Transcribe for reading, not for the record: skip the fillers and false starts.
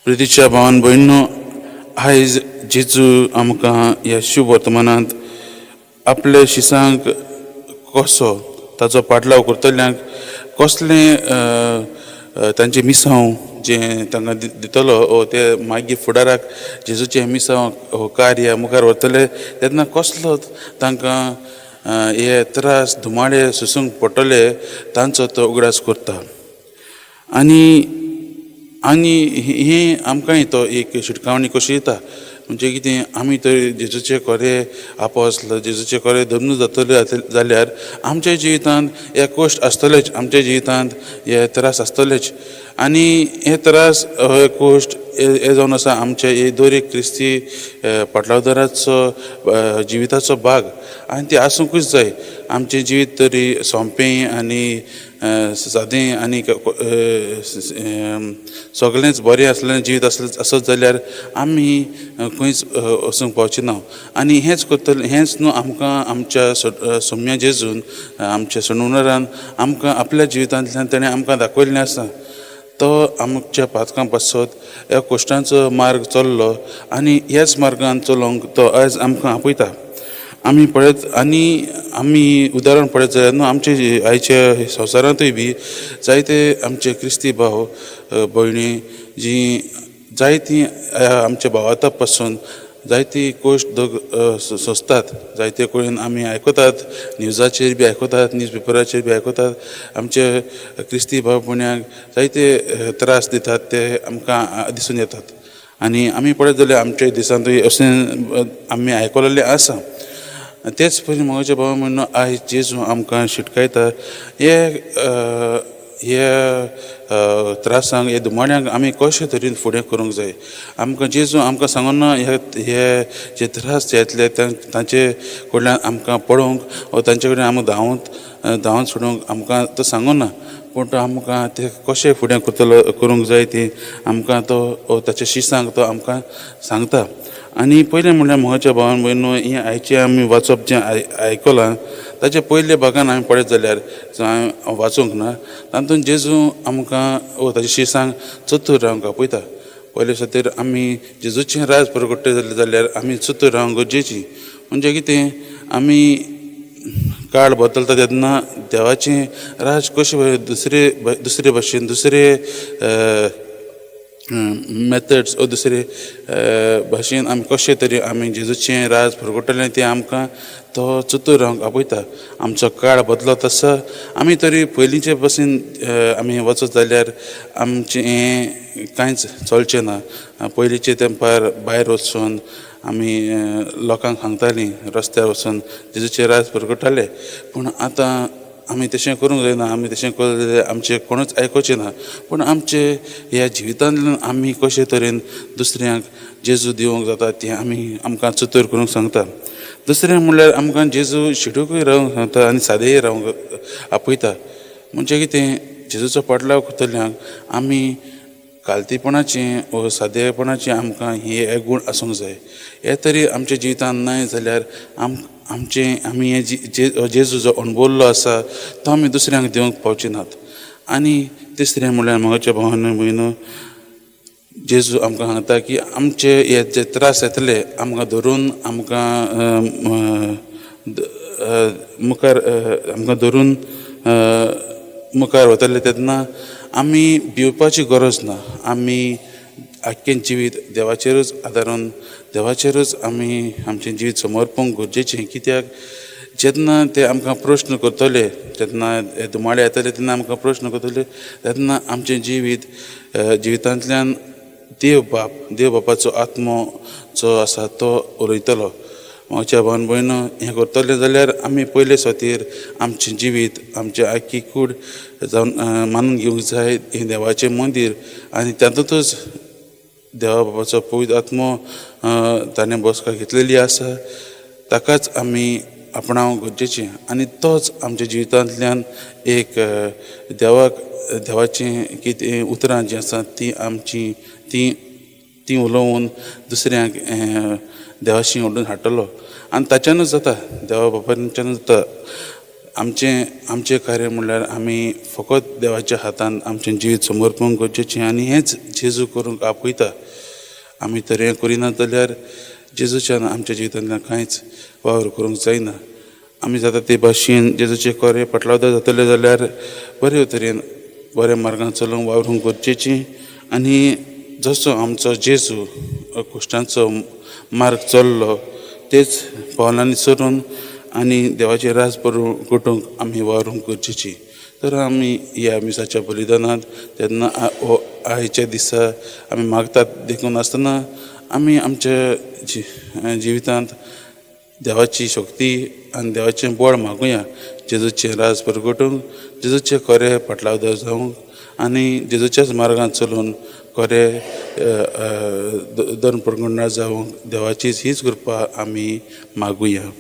प्रितीच्या भावान भयणीनो, आयज जेजू आमकां ह्या शुभ वर्तमानांत आपल्या शिसांक कसो ताचो पाटलाव करतल्यांक कसलें तांचें मिसांव जें तांकां दितलो ओ ते मागीर फुडाराक जेजूचें मिसांव हो कार्य मुखार व्हरतले तेन्ना कसलो तांकां हे त्रास धुमाडे सोंसूंक पडटले तांचो तो उगडास करता. आनी आनी ही आमकांय तो एक शिटकावणी कशी दिता, म्हणजे कितें आमी तर जेजूचे खरे आपोस्ल, जेजूचे खरे धर्म जातले जाल्यार आमच्या जिवितांत हे कश्ट आसतलेच, आमच्या जिवितांत हे त्रास आसतलेच. आनी हे त्रास हे कश्ट हे जावन आसा आमचे हे दर एक क्रिस्ती पाटलावदाराचो जिविताचो भाग आनी ते आसूंकूच जाय. आमचें जिवीत तरी सोंपें आनी सादें आनी सगळेंच बरें आसलें जिवीत आसलें आसत जाल्यार आमी खंयच वचूंक पावचे ना. आनी हेंच करतलें, हेंच न्हू आमकां आमच्या सोम्या जेजून आमच्या सणुनरान आमकां आपल्या जिवितांतल्यान तेणें आमकां दाखयल्लें आसा. तो आमच्या पातकां पासत ह्या कश्टांचो मार्ग चल्लो आनी ह्याच मार्गान चलोवंक तो आयज आमकां आपयता. आमी पळयत आनी आमी उदाहरण पळयत जाल्यार न्हू आमचे आयच्या संवसारांतूय बी जायते आमचे क्रिस्ती भाव भयणी जी जायतीं आमच्या भावार्ता पासून जायती कश्ट सोंसतात. जायते कडेन आमी आयकतात, न्युजाचेर बी आयकतात, न्यूज पेपराचेर बी आयकतात, आमचे क्रिस्ती भाव भयण्यांक जायते त्रास दितात ते आमकां दिसून येतात. आनी आमी पळयत जाल्यार आमच्या दिसांतूय अशें आमी आयकलेलें आसा. तेच परी म्हज्या भावा म्हणून आयज जेजू आमकां शिटकायता हे ह्या त्रासांक ह्या दुमाड्यांक आमी कशे तरेन फुडें करूंक जाय. आमकां जेजू आमकां सांगूना हे हे जे त्रास येतले तांचे कडल्यान आमकां पळोवंक वा तांचे कडल्यान आमकां धांवत सोडूंक आमकां तो सांगूना, पूण तो आमकां ते कशें फुडें करतलो करूंक जाय ती आमकां तो ताच्या शिसांक तो आमकां सांगता. आनी पयलें म्हणल्यार म्हज्या भावान भयणीनो, हें आयचें आमी वाचप जें आयकलां ताच्या पयल्या भागान आमी पळयत जाल्यार वाचूंक ना, तातूंत जेजू आमकां ओ ताच्या शिसांक चतूर रावंक आपयता. पयले खातीर आमी जेजूचें राज प्रगट्ट जालें जाल्यार आमी चतूर रावंक गरजेची. म्हणजे कितें, आमी काळ बदलता तेन्ना देवाचें राज कशें दुसरे दुसरे भाशेन दुसरे मेथड्स ओ दुसरे भाशेन आमी कशे तरी आमी जेजूचें राज प्रगटलें तें आमकां तो चतूर रावंक आपयता. आमचो काळ बदलत आसा, आमी तरी पयलींचे बसीन आमी वचत जाल्यार आमचें हें कांयच चलचें ना. पयलींचे तेंपार भायर वचून आमी लोकांक सांगतालीं, रस्त्यार वचून जेजूचें राज प्रगटाले, पूण आतां आमी तशें करूंक जायना. आमी तशें करूं जाल्यार आमचें कोणूच आयकुचें ना. पूण आमचे ह्या जिवितांतल्यान आमी कशे तरेन दुसऱ्यांक जेजू दिवंक जाता तें आमी आमकां चतूर करूंक सांगता. दुसरें म्हणल्यार आमकां जेजू शिटूकूय रावंक सांगता आनी सादेय रावंक आपयता. म्हणजे कितें, जेजूचो पाटलाव करतल्यांक आमी कालतीपणाचें व सादेपणाचें आमकां हे गूण आसूंक जाय. हे तरी आमच्या जिवितांत नाय जाल्यार आमचें आमी हें जेजू जो अणभवल्लो आसा तो आमी दुसऱ्यांक दिवंक पावचे नात. आनी तिसरें म्हणल्यार म्हज्या भावान भयणो, जेजू आमकां सांगता की आमचे हे जे त्रास येतले आमकां धरून आमकां मुखार आमकां धरून मुखार वतले तेन्ना आमी भिवपाची गरज ना. आमी आख्खें जिवीत देवाचेरूच आदारून देवाचेरूच आमी आमचें जिवीत समर्पूंक गरजेचें. कित्याक जेन्ना ते आमकां प्रश्न करतले तेन्ना धुमाडे येतले तेन्ना आमकां प्रश्न करतले तेन्ना आमचें जिवीत जिवितांतल्यान देव बाप, देव बापाचो आत्मो जो आसा तो उलयतलो. म्हज्या भावान भयणो, हें करतलें जाल्यार आमी पयले सुवातेर आमचें जिवीत आमचें आख्खी कूड जावन मानून घेवंक जाय हें देवाचें मंदीर आनी तातूंतच देवा बापाचो पवित्र आत्मो ताणें बसका घेतलेली आसा ताकाच आमी आपणावंक गरजेचें. आनी तोच आमच्या जिवितांतल्यान एक देवाक देवाचें कितें उतरां जीं आसा तीं आमचीं तीं तीं उलोवन दुसऱ्यांक देवाशी ओडून हाडटलो आनी ताच्यानूच जाता, देवा बापाच्यानूच जाता. आमचें आमचें कार्य म्हणल्यार आमी फकत देवाच्या हातान आमचें जिवीत समर्पण गरजेचें आनी हेंच जेजू करूंक आपयता. आमी तर हें करिनात जाल्यार जेजूच्यान आमच्या जिवितांतल्यान कांयच वावर करूंक जायना. आमी जाता ते भाशेन जेजूचें कोरें पाटलावदार जातले जाल्यार बरे तरेन बऱ्या मार्गान चलूंक वावरूंक गरजेचें आनी जसो आमचो जेजू कुश्टांचो मार्ग चल्लो तेच पावलांनी सरून आनी देवाचें राज परगटोवंक आमी वावरूंक गरजेची. तर आमी ह्या मिसाच्या बलिदानांत तेन्ना हो आयच्या दिसा आमी मागतात देखून आसतना आमी आमच्या जिवितांत देवाची शक्ती आनी देवाचें बळ मागुया, जेजूचें राज परगटूंक, जेजूचें खरें पाटलावदार जावंक आनी जेजूच्याच मार्गान चलून खरें धर्म परगटणार जावंक देवाची हीच कृपा आमी मागुया.